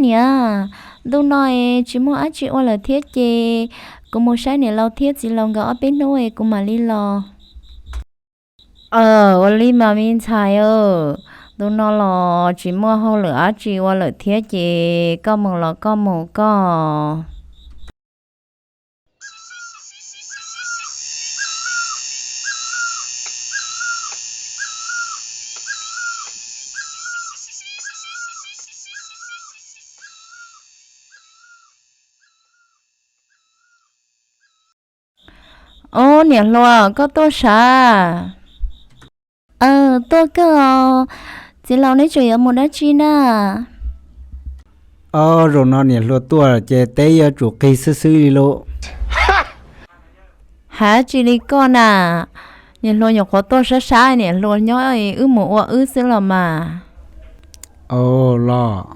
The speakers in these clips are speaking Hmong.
Niam, ntu no es tsis muaj dab tsi ua lawm thiab ces kuv mus saib niam laus thiab txiv laus nkawd ob peb hnub es kuv mam li los. Ua li mas me ntxhais, ntu no los tsis muaj hauj lwm dab tsi ua lawm thiab ces koj mus los koj mus koj. Ub, niam hluas, koj tuaj sav? Tuaj kawg os. Txiv laus, neb tseem yuav mus dab tsi na? Ob, zaum no niam hluas tuaj ces teb yuav tsum qig xwb xwb li lauj. Hais dab tsi li koj na? Niam hluas nyuam qhuav tuaj sab sab, niam hluas nyob wb mus ua wb xwb los mas. Los,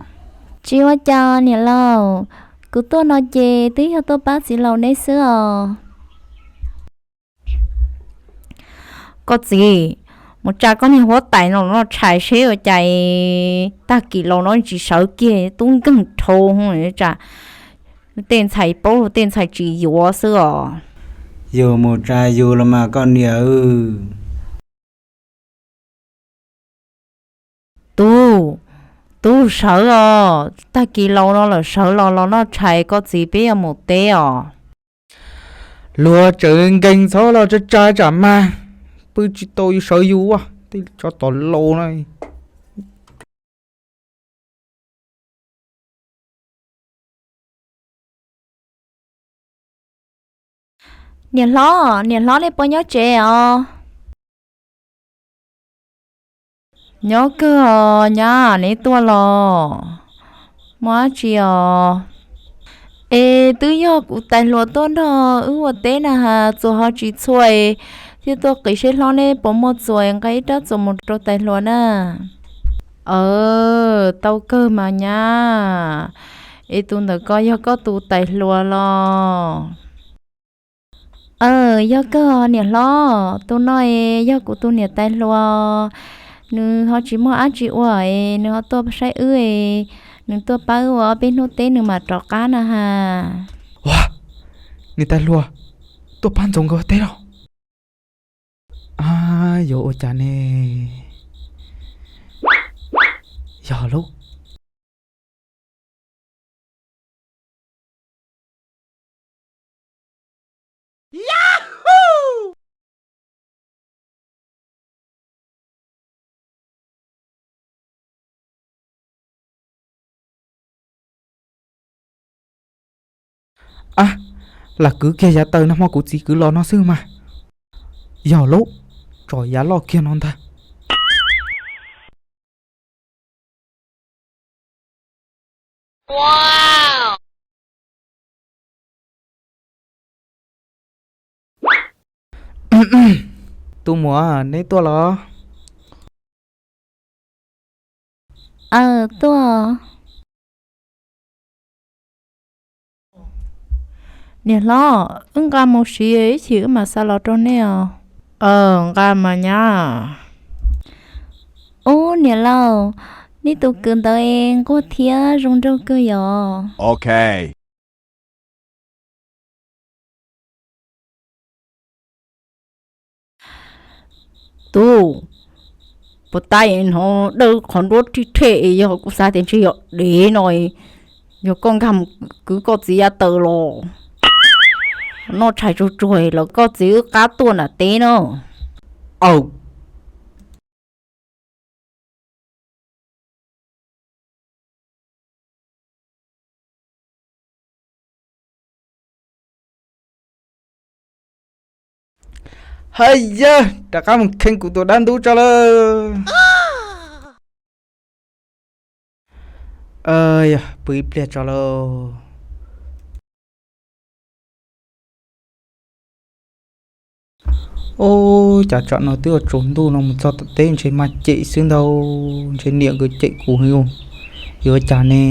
tsis ua cas niam laus, kuv tuaj no ces twb yog tuaj pab txiv laus neb xwb os. Koj txiv, mus tsa koj niag huab tais no noj tshais seb ua cas tag kis los no tsis sawv kiag, tub nkeeg dhau, tsam tej ntxhais paub luag tej ntxhais tsis yuav xwb os. Yus mus tsa yus los mas koj niam. Tub, tub sawv os, tag kis laus no lawm sawv los los noj tshais, koj txiv peb yuav mus teb os. Luag tseem nkees txhob los tsa tsa tsam mag, pw tsis tau yus sawv yus ua tej tsov tom laus na. Niam hlob, niam hlob, nej puas nyob tsev os? Nyob kawg os nyab, neb tuaj los? Muaj dab tsi os? Es twb yog kuv tais hluas tuaj nrog wb ua teb na has, txuas ho tsis txhua es thiaj tuaj qiv seb hlob neb puas muaj txuas, nqa ib rab txuas mus rau tais hluas na. Aw, tau kawg mas nyab. Es tus ntawm ko yog koj tus tais hluas los? Aw, yog kawg niam hlob, tus no es yog kuv tus niam tais hluas. Nws ho tsis muaj dab tsi ua es nws ho tuaj saib wb es nws tuaj pab wb ua ob peb hnub teb nws mam rov qab na has. Ua, niam tais hluas, tuaj pab Ntxoov nkawd teb los? Yuav ua cas ne? Yog lauj. A, lam kwv kiag yav taws nag hmo kuv txiv kwv los no xwb mas. Yog lauj, tso yav loj kiag no ntag. Tus muam, neb tuaj los? Aw, tuaj. Niam hlob, wb nqa mus siv ib chim wb mam xa los rau nej os. Aw, nqa mas nyab. Ub, niam laus, nej tus kwv ntawd es nquag thiab zoo nraug kawg yom. Tub, puas tab hnov dawb qhov nruab rhij rhe es yog kuv xav tias ntshe yog dev no, yog koj nkag mus kwv koj txiv yav taws los? Noj tshais tsuag tsuag los koj txiv wb qab tuaj nram teb na. Aw. Haj yawg, rov qab mus kheej kuv tus dab ntub tso lawm. Yog pw ib pliag tso lauj. Ub, cas tsam no twb yuav tsaus ntuj no mus txog tom teb ntshe mag cem xwb ntag, ntshe niam nkawd cem kuv heev, yuav cas ne?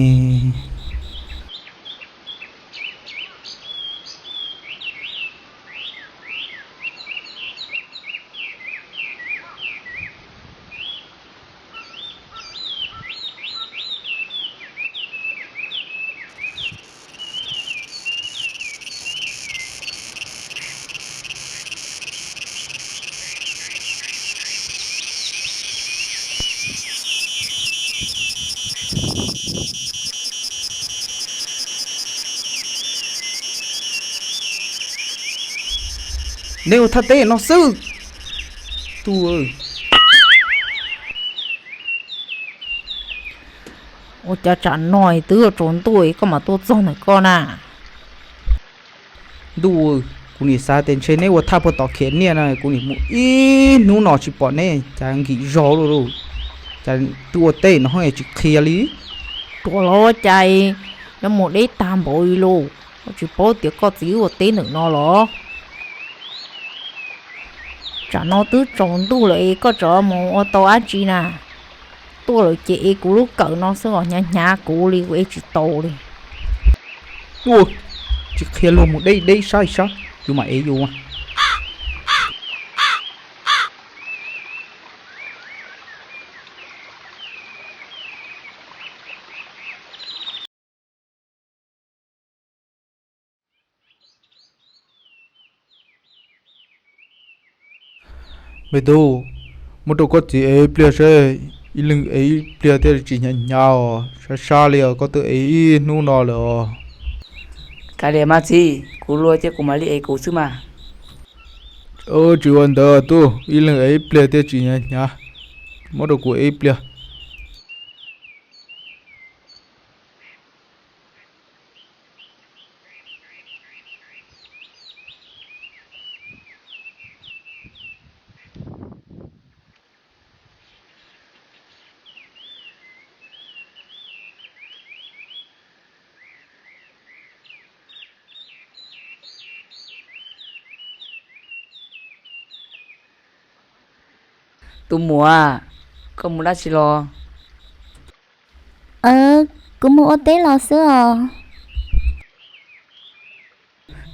Neb ua thaj teb no xwb. Ntuj, ua cas tsam no twb yuav tsaus ntuj koj mam tuaj txog ntawm koj na? Ntuj, kuv nim xav tias ntshe neb ua thaj puag tom khiav niaj na, kuv nim mus ib hnub no tsis pom neb, cas nkim zog lawm lauj. Cas twb ua teb no ho tsis qhia li. Ruam los ua cas, yuav mus deb tag npaum li lauj, koj tsis paub tias koj txiv wb ua teb ntawm no los? Tsam no twb tsaus ntuj lawm es koj tseem mus ua tau dab tsi na? Tuaj lawm ces ev kuv lub kawm no xwb os, hnyav hnyav kuv li kuv ev tsis tau li. Ua, tsis qhia luag mus deb deb sab sab, yus mam ev yus. Me tub, muab rau koj txiv ev ib pliag seb, ib leeg ev ib pliag thiaj tsis hnyav hnyav os, sab sab li os, koj twb ev ib hnub no lawm os. Kav liam mas txiv, kuv luag ces kuv mam li ev kuv xwb mas. Tsis ua ntawd tub, ib leeg ev ib pliag thiaj tsis hnyav hnyav, muab rau kuv ev ib pliag. Tus muam, koj mus dab tsi los? Kuv mus ua teb los xwb os.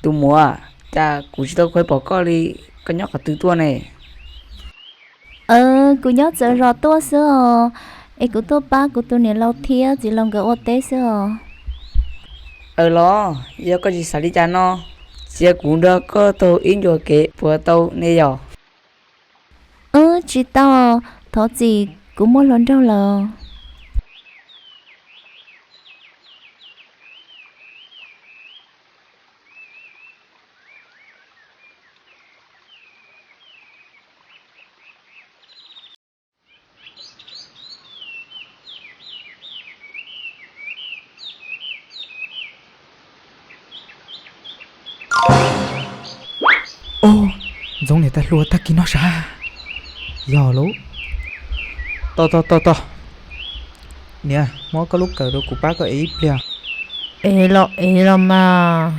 Tus muam, cas kuv tsis tau khuv pom koj li, koj nyob qhov twg tuaj ne? Kuv nyob txawv zos tuaj xwb os, es kuv tuaj pab kuv tus niam laus thiab txiv laus nkawd ua teb xwb os. Aws los, yog koj tsis xav li cas no, cia kuv nrog koj taug ib ncua kev puas tau ne yom? Wb tsis tau, thov txim, kuv muaj hluas nraug lawm. Ntxoov niam tais hluas tag kis no sav. Yog lauj. Tau tau tau tau. Niam, muab koj lub kawm rau kuv pab koj ev ib pliag. Ev los ev los mas.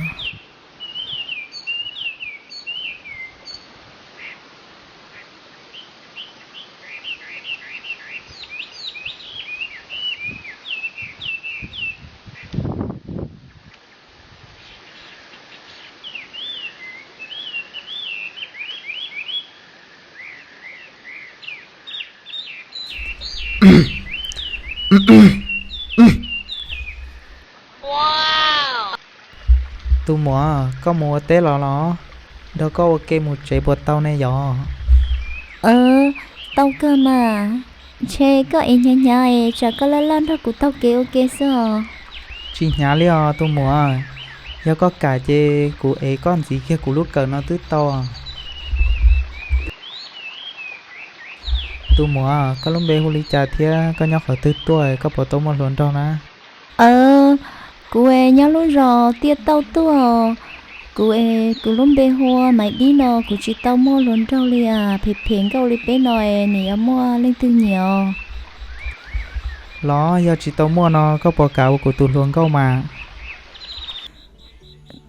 Tus muam, koj mus ua teb los los? Nrog koj ua ke mus tsev puas tau ne yom? Tau kawg mas. Ntshe koj ev hnyav hnyav es tsam koj laj laj nrog kuv taug kev ua ke xwb os. Tsis hnyav li os tus muam. Yog koj kam ces kuv ev koj ntxiv kiag kuv lub kawm no twb tau. Tus muam, koj lub npe hu li cas thiab koj nyob qhov twg tuaj, koj puas tau muaj hluas nraug na? Kuv es nyob lub zos Tiaj Tauj tuaj. Kuv es kuv lub npe hu ua Maiv Dib no, kuv tsis tau muaj hluas nraug li as, phem phem nkauj li peb no es nim yuav muaj leej twg nyiam os? Los yog tsis tau muaj no koj puas kam ua kuv tus hluas nkauj mas?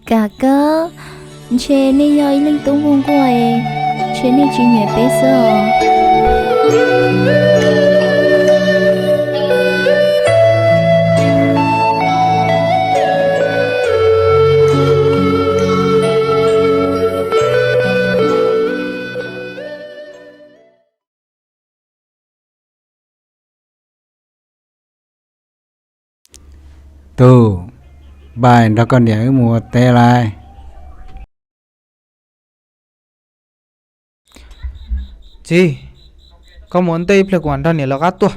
Kam kawg, ntshe nej yog ib leej tub nquag nquag es ntshe nej tsis nyiam peb xwb os. Tub, npaj nrog koj niam wb mus ua teb lauj. Txiv, koj mus ua ntej ib pliag kuv mam nrog niam lawv qab tuaj.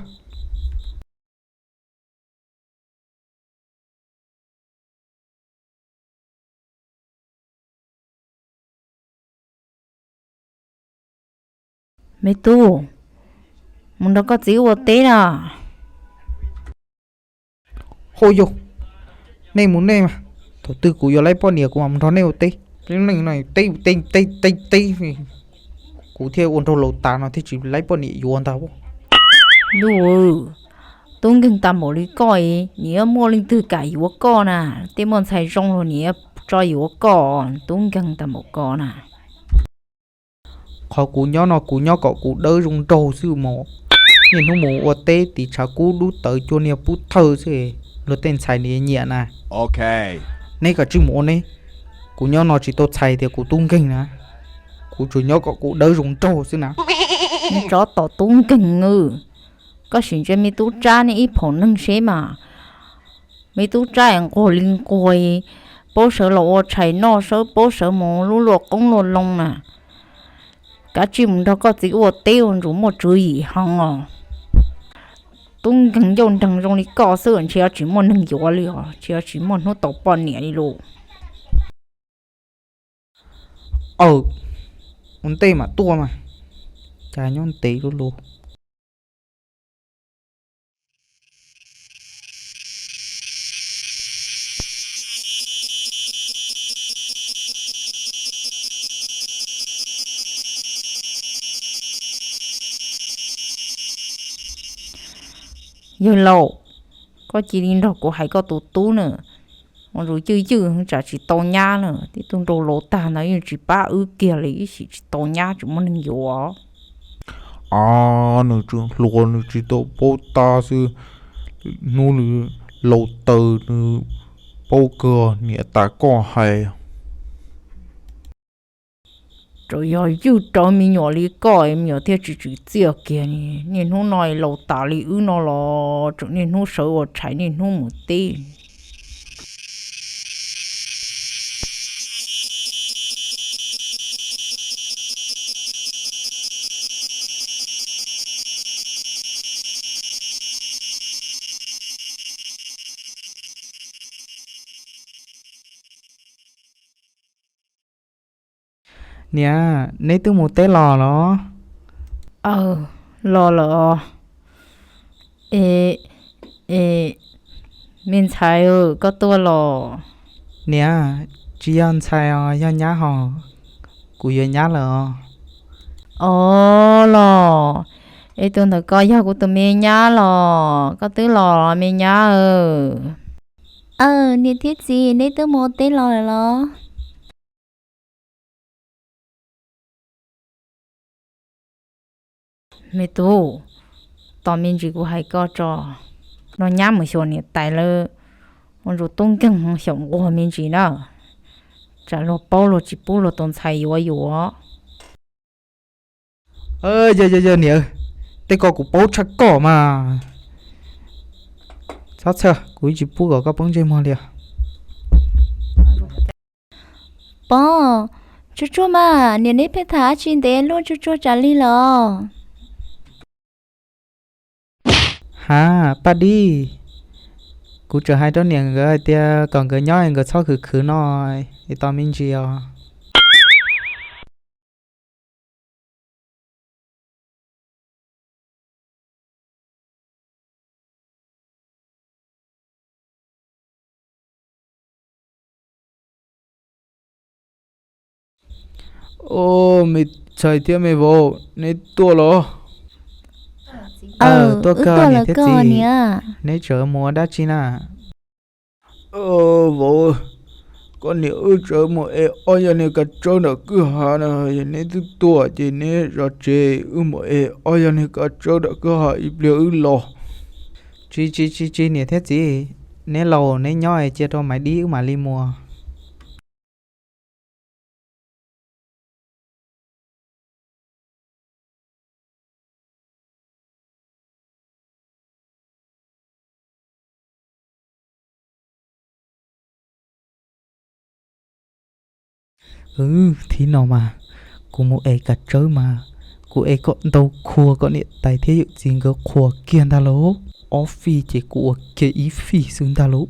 Me tub, mus nrog koj txiv ua teb na. Hauj yog, nej mus nej mas, thaum twg kuv yuav laib poj niam kuv mam nrog nej ua teb. Teb teb teb teb teb, kuv thiaj ua nraug laus tas no thiaj tsis laib poj niam yuav ntag. Ntuj, tub nkeeg tag npaum li koj, nyias yuav muaj leej twg kam yuav koj na. Tej muaj ntxhais zoo los nyias yuav tso yuav koj, tub nkeeg tag npaum koj na. Qhov kuv nyob no kuv nyob kom kuv dawb zoo nraug xwb mas. Niaj hnub mus ua teb tiv tshav kub dub tawv cua niag pub thawj xwb, luag tej ntxhais nws nyiam na. Neb kav tsij mus ua neb, kuv nyob no tsis tau txhais tias kuv tub nkeeg na. Kuv tsuas nyob kom kuv dawb zoo nraug xwb na. Tsov tom tub nkeeg, koj sim ntsia me tub tsab neb ib phaum neeg seb mas. Me tub tsab es nquag li nquag, paub sawv los ua tshais noj, sawv paub sawv mus lub luaj qoob luaj loo na. Kav tsij mus nrog koj txiv ua teb ua ntsuas muaj tswv yim heev os. Tub nkeeg ncauj nreeg zoo li koj xwb ntshe tsis muaj neeg yuav li os, ntshe tsis muaj hnub tau poj niam li lauj. Aw, ua ntej mam tuaj mas, cas nyob ntev lub lus. Yawg laus, koj cia li nrog kuv hais koj tus tub na. Ua ntsuas ywj ywj tsam tsis tau nyab na, tib tug nraug laus tag ntawd yeej tsis pab wb kiag li, ib sim tsis tau nyab tsis muaj neeg yuav. A, nws tseem hluas nws tsis tau paub tab xwb, hnub nws laus taws nws paub kawg niam tais koj hais. Tsuas yog ywj rawv me nyuam li koj me nyuam thiaj tsis tsim txiaj kiag. Niaj hnub no laus tas li wb no los tseem niaj hnub sawv ua tshais niaj hnub mus teb. Niam, neb twb mus teb los los? Aw, los lawm os. E, e, me ntxhais, koj tuaj los? Niam, tsis yog ntxhais os, yog nyab hos, kuv yuav nyab lawm os. Os los, es tus ntawm ko yog kuv tus me nyab los, koj twb los me nyab? Aw, niam thiab txiv, neb twb mus teb los lawm los? Me tub, tos me ntsis kuv hais koj tso. Noj nyab mus xyuas niam tais lawv, ua ntsuas tub nkeeg xyaum nquag me ntsis na, tsam luag paub luag tsis pub luag tus ntxhais yuav yus. Yog yog yog niam, tej ko kuv paub tshaj koj mas. Txhob txhawj, kuv tsis pub kom koj poob ntsej muag li os. Pog, tsuag tsuag mas, niam neb pheej tham dab tsi ntev luaj tsuag tsuag tsam li lawm os. Ha, Paj Dib, kuv tseem hais rau niam nkawd hais tias kom nkawd nyob nkawd txhob khwv khwv no, es tos me ntsis os. Au, me ntxhais thiab me vauv, neb tuaj los? Aw, tuaj kawg niam thiab txiv. Neb tseem mus ua dab tsi na? Vauv, koj niam wb tseem mus ev ob yag niag kav tsawb nram kwj ha na, yog neb twb tuaj ces neb zov tsev, wb mus ev ob yag niag kav tsawb nram kwj ha ib pliag wb los. Tsis tsis tsis tsis niam thiab txiv, neb laus neb nyob cia rau Maiv Dib wb mam li mus. Thib no mas kuv mus ev kav tsawb mas kuv ev kom ntau qhuas kom niam tais thiab yawm txiv nkawd qhuas kiag ntag lauj. Ob fij ces kuv ua kiag ib fij xwb ntag lauj.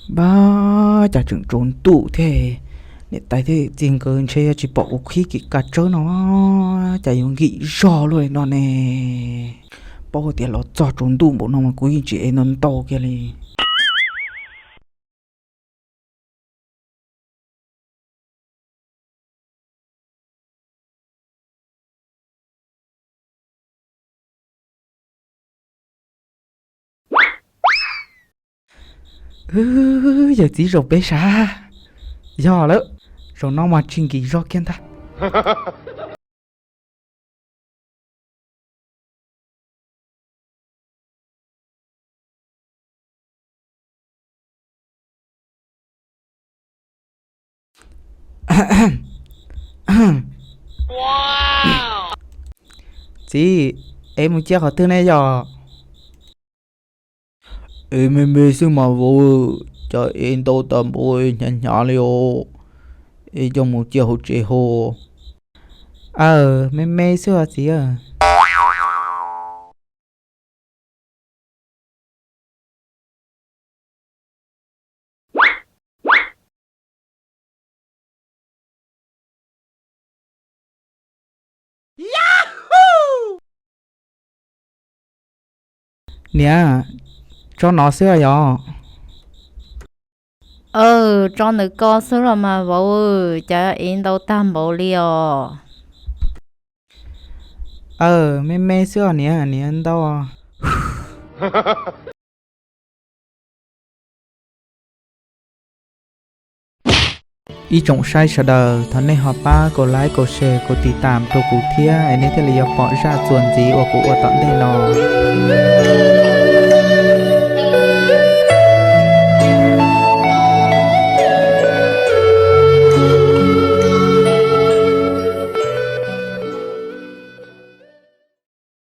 Npab, cas tseem tsaus ntuj thiab. Niam tais thiab txiv nkawd ntshe yuav tsis pom kuv qhib kev kav tsawb no, cas yuav nkim zog luaj li no ne. Paub tias los txog tsaus ntuj npaum no mas kuv yeej tsis ev ntau ntau kiag li. Yawm txiv zaum peb sav. Yog lawm, zaum no mas tsis nkim zog kiag ntag. Txiv, es mus ciaj qhov twg ne yom? Es me me xwb mas vauv, cas es ntau tag npaum, hnyav hnyav li os. Es coj mus ciaj hauv tsev hos. Aw, me me xwb os txiv. Niam, tsob no xwb yog? Aw, tsob ntawm ko xwb los mas vauv, cas es ntau tag npaum li os. Aw, me me xwb os niam, niam ntau. Ib tsoom saib sawv daws, thov nej ho pab kaum like, kaum share, kaum tiv tam rau kuv thiab es nej thiaj li yuav pom zaj txuas ntxiv uas kuv ua tom ntej no.